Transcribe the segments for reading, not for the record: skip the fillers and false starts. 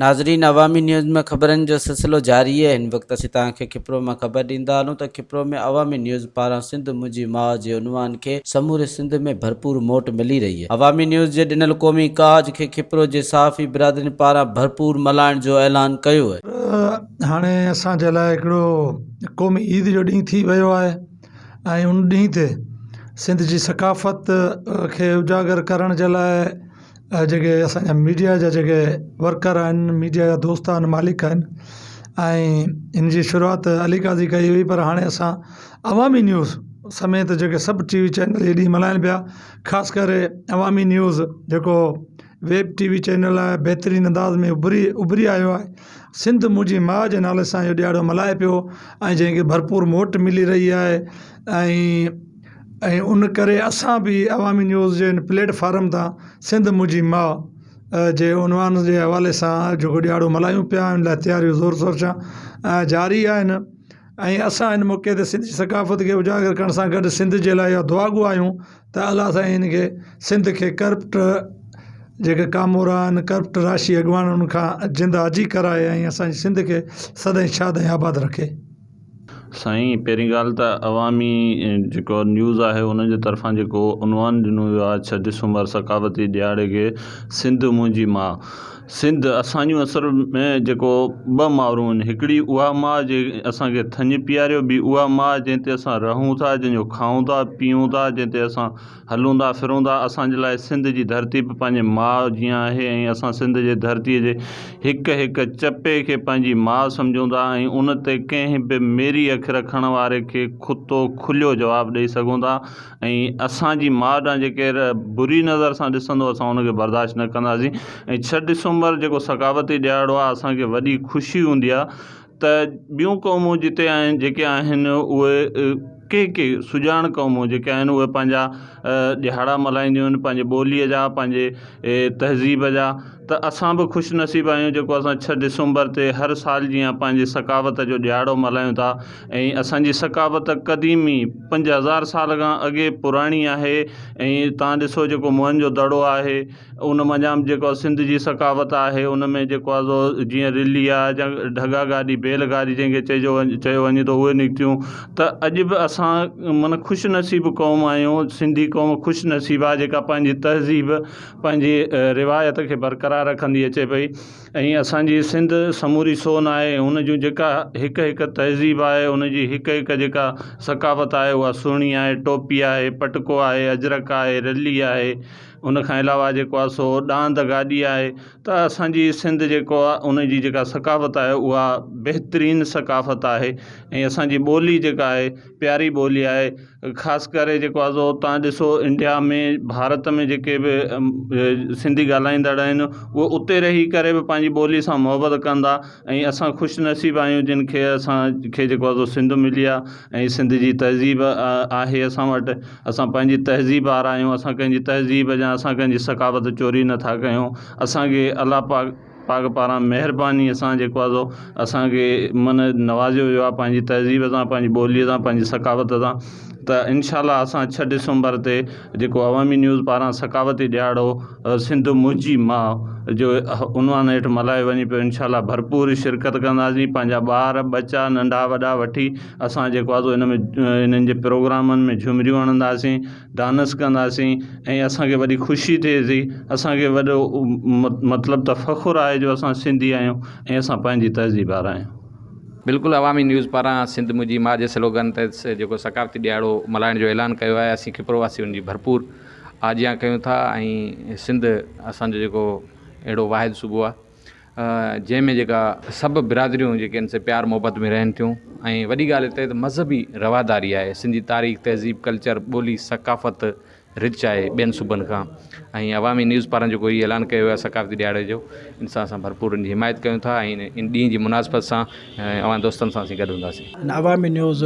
ناظرين عوامي نيوز ۾ خبرن جو سلسلو جاري آهي هن وقت اسين توهان کي کپرو مان خبر ڏيندا هلون ته کپرو ۾ عوامي نيوز پاران سنڌ منهنجي ماء جي عنوان کي سموري سنڌ ۾ ڀرپور موٽ ملي رهي آهي عوامي نيوز جي ڏنل قومي ڪاز کي کپرو جي صحافي برادرين پاران ڀرپور ملهائڻ جو اعلان ڪيو آهي. هاڻي اسان جي لاء هڪڙو قومي عيد جو ڏينهن ٿي ويو آهي ۽ ان ڏينهن تي سنڌ جي ثقافت کي اجاگر ڪرڻ جي لاء جيڪي اسان جا ميڊيا جا جيڪي ورڪر آهن ميڊيا جا دوست آهن مالڪ آهن ۽ ان جي شروعات علي قاضي ڪئي هئي پر هاڻي اسان عوامي نيوز سميت جيڪي سڀ ٽي وي چينل هي ڏينهن ملهائن پيا خاص ڪري عوامي نيوز جيڪو ويب ٽي وي چينل آهي بهترين انداز ۾ اڀري اڀري آيو آهي سنڌ منهنجي ماء جي نالي سان اهو ڏهاڙو ملهائي پيو ۽ جنهن کي ڀرپور موٽ ملي رهي آهي ۽ ۽ ان ڪري اسان به عوامي نيوز جي ان پليٽ فارم تان سنڌ منهنجي ماء جي عنوان جي حوالي سان جيڪو ڏهاڙو ملهايون پيا ان لاء تياريون زور شور سان جاري آهن ۽ اسان ان موقعي تي سنڌ جي ثقافت کي اجاگر ڪرڻ سان گڏ سنڌ جي لاء اها دعا گو آهيون ته الله سائين ان کي سنڌ کي ڪرپٽ جيڪي ڪامورا آهن ڪرپٽ راشي اڳواڻن کان جند آجي ڪرائي ۽ اسانجي سنڌ کي سدائين شاد ۽ آباد رکي. سائين پهرين ڳالهه ته عوامي جيڪو نيوز آهي ان جي طرفان جيڪو عنوان ڏنو ويو آهي ڇهه ڊسمبر ثقافتي ڏهاڙي کي سنڌ منهنجي ماء سنڌ اسان جون اصل ۾ جيڪو ٻه مائرون آهن هڪڙي اها ماء جنهن اسان کي ٿڃ پياريو ٻي اها ماء جنهن تي اسان رهون ٿا جنهن جو کائون ٿا پيئون ٿا جنهن تي اسان هلون ٿا ڦرون ٿا اسان جي لاء سنڌ جي ڌرتي به پنهنجي ماء جيان آهي ۽ اسان سنڌ جي ڌرتي جي هڪ هڪ چپي کي پنهنجي ماء سمجهون ٿا ۽ ان تي ڪنهن به ميري اک رکڻ واري کي کتو کليو جواب ڏئي سگهون ٿا ۽ اسان جي ماء ڏانهن جي ڪير بري نظر سان ڏسندو اسان ان کي برداشت نه ڪنداسين ۽ ڇهه ڊسمبر جيڪو ثقافتي ڏهاڙو آهي اسان کي وڏي خوشي هوندي آهي ته ٻيون قومون جتي آهن جيڪي آهن اهي ڪي ڪي سڄاڻ قومون جيڪي آهن اهي پنهنجا ڏهاڙا ملهائينديون آهن پنهنجي ٻوليء جا پنهنجي تهذيب جا ته اسان به خوش نصيب آهيون جيڪو اسان ڇهه ڊسمبر تي هر سال جيان پنهنجي ثقافت جو ڏهاڙو ملهايون ٿا ۽ اسانجي ثقافت قديمي 5000 سال کان اڳي پراڻي آهي ۽ تان ڏسو جيڪو موهن جو دڙو آهي ان منجهان به جيڪو سنڌ جي ثقافت آهي ان ۾ جيڪو آهي سو جيئن رلي آهي يا ڍڳا گاڏي بيل گاڏي جنهن کي چئجو چيو وڃي ٿو اهي نڪتيون ته اڄ به اسان معنيٰ خوش نصيب قوم آهيون سنڌي قوم خوش نصيب آهي جيڪا پنهنجي تهذيب پنهنجي روايت کي برقرار رکندي اچي پئي ۽ اسان جي سنڌ سموري سون آهي ان جون جيڪا هڪ هڪ تهذيب آهي ان جي هڪ هڪ جيڪا ثقافت آهي اها سهڻي آهي ٽوپي آهي پٽڪو آهي اجرڪ آهي رلي آهي ان کان علاوه جيڪو آهي سو ڏاند گاڏي آهي ته اسان جي سنڌ جيڪو آهي ان جي جيڪا ثقافت آهي اها بهترين ثقافت آهي ۽ اسان جي ٻولي جيڪا آهي پياري ٻولي آهي خاص ڪري جيڪو آهي سو تان ڏسو انڊيا ۾ ڀارت ۾ جيڪي به سنڌي ڳالهائيندڙ آهن اهي اتي رهي ڪري به پنهنجي ٻولي سان محبت ڪندا ۽ اسان خوش نصيب آهيون جن کي اسان کي جيڪو آهي سو سنڌ ملي آهي ۽ سنڌ جي تهذيب آهي اسان وٽ اسان پنهنجي تهذيب وارا آهيون اسان ڪنهن جي تهذيب يا اسان ڪنهن جي ثقافت چوري نٿا ڪيون اسان کي الله پاڪ پاڪ پاران مهرباني سان جيڪو آهي سو اسان کي من نوازيو ويو آهي پنهنجي تهذيب سان پنهنجي ٻوليء سان پنهنجي ثقافت سان ته انشاء الله اسان ڇهه ڊسمبر تي جيڪو عوامي نيوز پاران ثقافتي ڏهاڙو سنڌ منهنجي ماء جو عنوان هيٺ ملهايو وڃي پيو انشاء الله ڀرپور شرڪت ڪنداسين پنهنجا ٻار ٻچا ننڍا وڏا وٺي اسان جيڪو آهي سو ان ۾ انهن جي پروگرامن ۾ جهمريون هڻنداسين ڊانس ڪنداسين ۽ اسان کي وڏي خوشي ٿئي ٿي اسان کي وڏو مطلب ته فخر آهي جو اسان سنڌي آهيون ۽ اسان پنهنجي تهذيب وارا آهيون. بلڪل عوامي نيوز پاران سنڌ منهنجي ماء جي سلوگن تحت جيڪو ثقافتي ڏهاڙو ملهائڻ جو اعلان ڪيو آهي اسين کپرو واسي ان جي ڀرپور آجيان ڪيون ٿا ۽ سنڌ اسان جو جيڪو اهڙو واحد صوبو آهي جنهن ۾ جيڪا سڀ برادريون جيڪي آهن سي پيار محبت ۾ رهن ٿيون ۽ وڏي ڳالهه هتي ته مذهبي رواداري آهي سنڌ جي تاريخ تهذيب ڪلچر ٻولي ثقافت رچ آهي ٻين صوبن کان ۽ عوامي نيوز پاران جيڪو هي اعلان ڪيو ويو آهي ثقافتي ڏهاڙي جو ان سان اسان ڀرپور ان جي حمايت ڪيون ٿا ۽ ان ڏينهن جي مناسبت سان اوهان دوستن سان اسين گڏ هونداسين. ان عوامي نيوز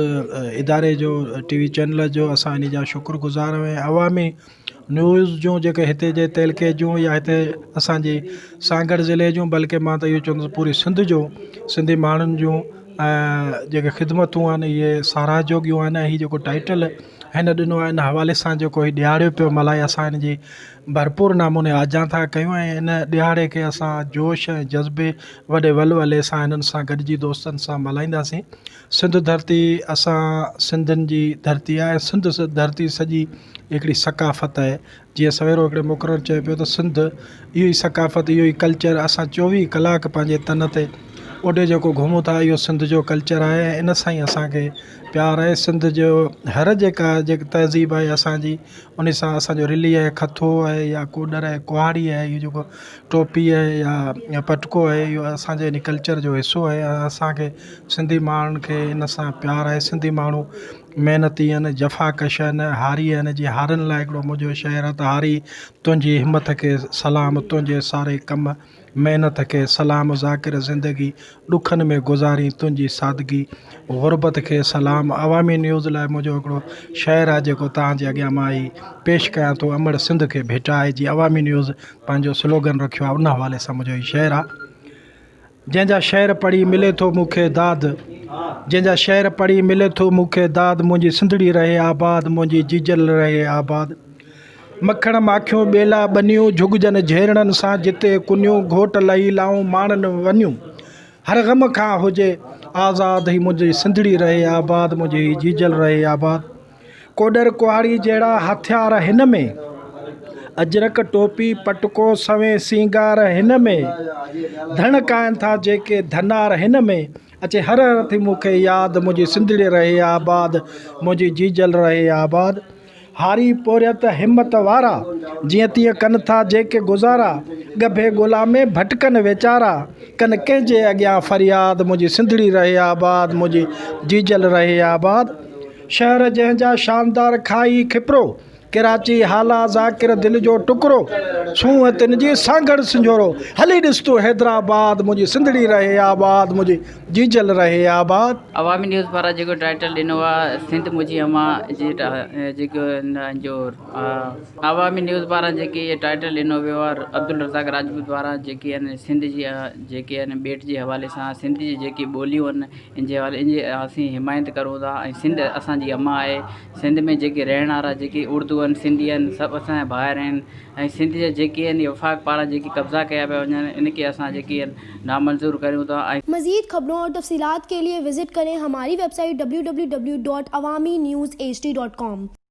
اداري جو ٽي وي چينل جو اسان ان جا شڪر گذار آهيون ۽ عوامي نيوز جون جيڪي هتي جي تعلقي جون يا هتي اسان جي سانگهڙ ضلعي جون بلڪه مان ته اهو چوندس پوري سنڌ جو سنڌي ماڻهن جون جيڪي خدمتون آهن اهي ساراهه جوڳيون آهن ۽ هي جيڪو ٽائيٽل هن ڏنو آهي ان حوالي سان جيڪو هي ڏهاڙو پيو ملهائي اسان ان جي ڀرپور نموني آجيان ٿا ڪيون ۽ ان ڏهاڙي کي اسان جوش ۽ جذبي وڏي ولولي سان هنن سان گڏجي دوستن سان ملهائينداسين سنڌ ڌرتي اسان سنڌين جي ڌرتي آهي سنڌ ڌرتي سڄي هڪڙي ثقافت آهي جيئن سويرو هڪڙي مقرر چئي پيو ته سنڌ اهو ئي ثقافت اهو ئي ڪلچر اسان چوويهه ڪلاڪ پنهنجي تن تي اوڍي جيڪو گهمون ٿا اهو سنڌ جو ڪلچر آهي ۽ ان سان ئي اسانکي پيار آهي سنڌ جو هر جيڪا جيڪي تهذيب آهي اسانجي ان سان اسانجو رلي آهي کٿو آهي يا ڪوڏر آهي ڪهاڙي آهي اهو جيڪو ٽوپي آهي يا پٽڪو آهي اهو اسانجي ان ڪلچر جو حصو آهي اسانکي سنڌي ماڻهن کي ان سان پيار آهي سنڌي ماڻهو محنتي آهن جفاڪش آهن هاري آهن جيئن هارين لاءِ هڪڙو منهنجو شعر آهي ته هاري تنهنجي همٿ کي سلام تنهنجي ساري ڪم محنت کي سلام ذاڪر زندگي ڏکن ۾ گذارين تنهنجي سادگي غربت کي سلام عوامي نيوز لاءِ منهنجو هڪڙو شعر آهي جيڪو توهان جي اڳيان مان هي پيش ڪيان ٿو امڙ سنڌ کي ڀيٽا آهي جيئن عوامي نيوز پنهنجو سلوگن رکيو آهي ان حوالي سان منهنجو هي شعر آهي جنهن جا شعر پڙهي ملي ٿو مون کي داد جنهن جا شعر پڙهي ملي ٿو مون کي داد منهنجي سنڌڙي رهي آباد منهنجي جيجل رهي آباد مکڻ ماکيون ٻيلا ٻنيون جهڳجن جهيرڻن سان جتي ڪنيون گهوٽ لهي لائون ماڻن ونيون هر غم کان هجي آزاد هي منهنجي سنڌڙي رهي آباد منهنجي هي جيجل رهي آباد ڪوڏر ڪهاڙي جهڙا هٿيار هن ۾، اجرڪ ٽوپي پٽڪو سوين سينگار هن ۾، ڌڻ ڪاهن ٿا جيڪي ڌنار هن ۾، اچي هر هر ٿي مون کي ياد منهنجي سنڌڙي رهي آباد منهنجي جيجل رهي آباد. هاري پورهيت همت وارا، جيئن تيئن ڪن ٿا جيڪي گذارا، ڳڀي ڳولا ۾ ڀٽڪن ويچارا، ڪن ڪنهن جي اڳيان فرياد منهنجي سنڌڙي رهي آباد منهنجي جيجل رهي آباد. شهر جنهن جا شاندار کائي کپرو، ڪراچي هالا ذاڪر دل جو ٽڪرو، سونهن تن جي سانگهڙ سنجهورو، هلي ڏس تون حيدرآباد، منهنجي سنڌڙي رهي آباد، منهنجي جيجل رهي آباد. عوامي نيوز پاران جيڪو ٽائيٽل ڏنو آ سنڌ منهنجي امان جي جيڪو ان جو عوامي نيوز پاران جيڪي اهي ٽائيٽل ڏنو ويو آ عبدالرزاق راجپوت پاران جيڪي آهن سنڌ جي جيڪي آهن ٻيٽ جي حوالي سان سنڌ جي جيڪي ٻوليون آهن ان جي حوالي ان جي اسين حمايت ڪرون ٿا ۽ سنڌ اسان جي امان آهي سنڌ ۾ جيڪي رهڻ وارا جيڪي اردو آهن سنڌي آهن سڀ اسان جا ڀائر آهن ۽ سنڌ جا جيڪي آهن وفاق پاران جيڪي قبضا ڪيا پيا وڃن ان کي اسان جيڪي آهن نامنظور ڪريون ٿا ۽. مزيد خبرون اور تفصيلات ڪي لئي وزٽ ڪرين ھماري web site www.awamiNewsHD.com.